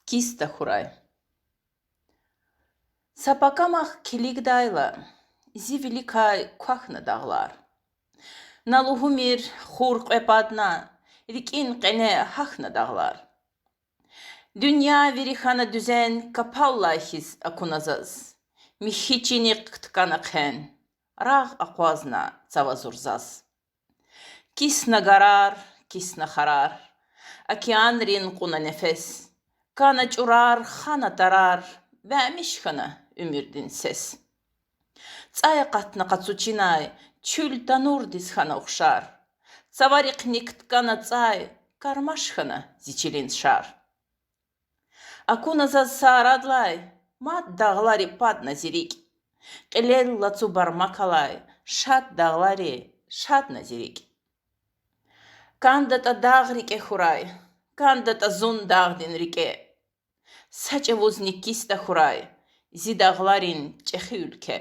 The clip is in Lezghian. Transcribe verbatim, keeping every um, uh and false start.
Кис тахьурай. Са пакамахъ килигдайла, зи виликай квахьна дагълар. На лугьумир хур кьве падна, рикӀин къене гьахьна дагълар. Дуьнья вири хьана дуьзен капаллай хьиз акуна заз. Михьи чинихъ кткана хъен, рагъ акъвазна цава зурзаз. Кисна гарар, кисна харар, океанрин кьуна нефес. Кана чӀурар, хана тарар, бямиш хьана уьмуьрдин сес. ЦӀай акъатна къацу чинай, чуьл танурдиз хьана ухшар. Цаварихъни кткана цӀай, кармаш хьана зи чилин шар. Акуна заз са арадлай, мад дагълари падна зи рикӀ. Кьилел лацу бармак алай, шад дагълари шадна зи рикӀ. КӀандатӀа дагъ рикӀе хьурай, кӀандатӀа зун дагъдин рикӀе. Са чӀавузни кис тахьурай зи дагъларин чӀехи уьлкве.